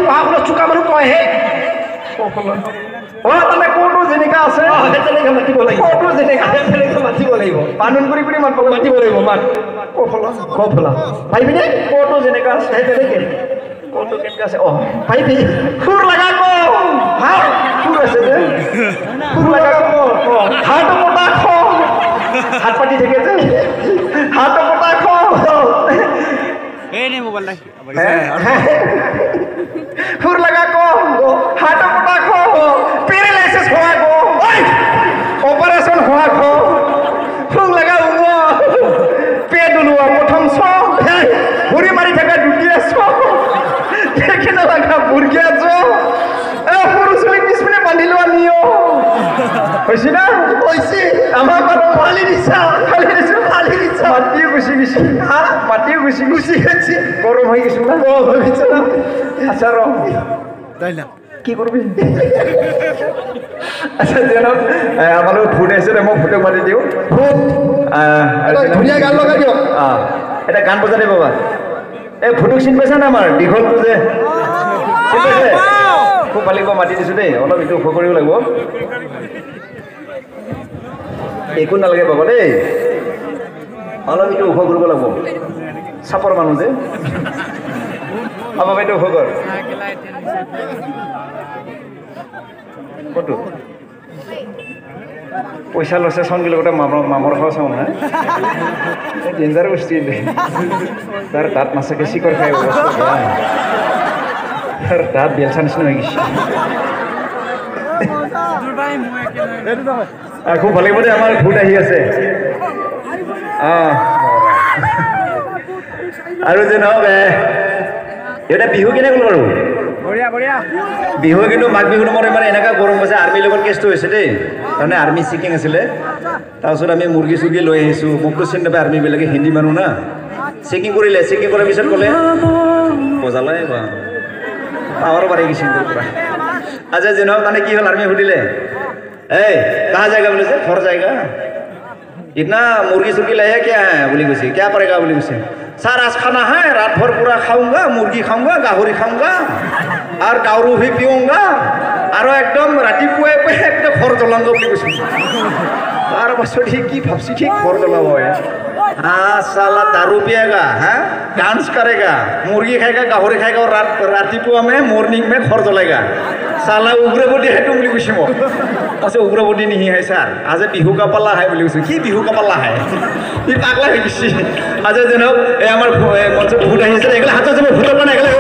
পঢ়া শুনা চোকা মানুহ তইহে। অ মানে কোনটো যেনেকা আছে তেনেকে মাতিব লাগিব, কোনটো যেনেকা আছে তেনেকে মাতিব লাগিব, বানুন কৰি কৰি মাতিব লাগিব। মাত কফলা কফলা পাৰিবিনে? কোনটো যেনেকা আছে তেনেকে, কোনটো কেনেকা আছে? অ পাৰিবি। সুৰ লগা ক, হা সুৰ আছে যে, সুৰ লগা ক, হাত পতা খ, হাত পাতি থাকে যে, হাত পতা খ। সুৰ লগা ক, হাত পতা খ, পেৰালাইচিছ হোৱা ক, অপাৰেশ্যন হোৱা খ, সুৰ লগা উমোৱা, পেট ওলোৱা প্ৰথম চ, ভৰি মাৰি থকা দুটীয়া চ, দেখি নালাগা বুৰ্গীয়া চ, সৰু ছোৱালীক পিছপিনে বান্ধি লোৱা নিয়। হৈছে না? হৈছে। আমাৰ ফালি দিছা, ফালি দিছো, ফালি দিছা। মাটিও গুচি গৈছে, হা মাটিও গুচি গুচি গৈছে, গৰম হৈ গৈছো না, গৰম হৈ গৈছে না। আচ্ছা ৰ, কি কৰিবি? আচ্ছা যেনক আমালোক ভূত আহিছে, মই ভূতক মাতি দিওঁ। ভূত ধুনীয়া গান লগাই দিয়ক, এটা গান বজাই দে বাবা। এই ভূতক চিনি পাইছা না? আমাৰ দীঘলটো যে চিনি পাইছে? খুব ভাল লাগিব, মাতি দিছোঁ দেই। অলপ এইটো ওখ কৰিব লাগিব, একো নালাগে বাবা দেই, অলপ এইটো ওখ কৰিব লাগিব, চাপৰ মানুহ যে। বাবা এইটো ওখ কৰ। ক'তো পইচা লৈছে চাউণ্ড গিলা মামৰ খাওঁ চাউণ্ড না, ডেঞ্জাৰ বস্তু। তাৰ দাঁত নাচাকে চিকৰ খাই অৱস্থা, তাৰ দাঁত বেলচা নিচিনা হৈ গৈছে। খুব ভাল লাগিব দেই, আমাৰ ভূত আহি আছে। আৰু যে নহওক, এতিয়া বিহু কেনে গ'ল বাৰু? বিহু কিন্তু মাঘ বিহুৰ সময়ত ইমান এনেকুৱা গৰম হৈছে, আৰ্মিৰ লগত কেছটো হৈছে দেই। তাৰমানে আৰ্মি চেকিং আছিলে, তাৰপিছত আমি মুৰ্গী চুৰ্গী লৈ আহিছোঁ। মোকতো চিনি নাপায় আৰ্মিবিলাকে, হিন্দী মানুহ না। চেকিং কৰিলে, চেকিং কৰাৰ পিছত ক'লে বজালে বা পাৱাৰো বাঢ়ি গৈছে পৰা। আচ্ছা যে নহওক, মানে কি হ'ল, আৰ্মি সুধিলে, এই कहाँ जाएगा बोले, घर जाएगा, इतना मुर्गी सुर्गी लाया क्या है बोली কৈছে, क्या पड़ेगा बोली কৈছে। सर आज खाना है, रात भर पूरा खाऊंगा, मुर्गी खाऊंगा, गाहरी खाऊंगा और दारू भी पीऊंगा আৰু একদম ৰাতিপুৱাই পুৱাই একদম ঘৰ জ্বলাংগা বুলি কৈছে। তাৰ পাছত সি কি ভাবছি, ঠিক ঘৰ জ্বলাব। हाँ साला दारू पिएगा, हाँ डांस करेगा, मुर्गी खाएगा, गाहरी खाएगा और रातिपुआ में मॉर्निंग में घर जलाएगा। साला उग्रबदी है तुम বুলি কৈছে মোক। কৈছে উগ্ৰবতী नहीं है सर, आज বিহু का পাল্লা है বুলি কৈছে। কি বিহু का পাল্লা है? সি পাগলা হৈ গৈছে। আজি যেনক এই আমাৰ মঞ্চত ভূত আহিছে, এগিলা হাতত যাব ভূতৰ কাৰণে এগিলা।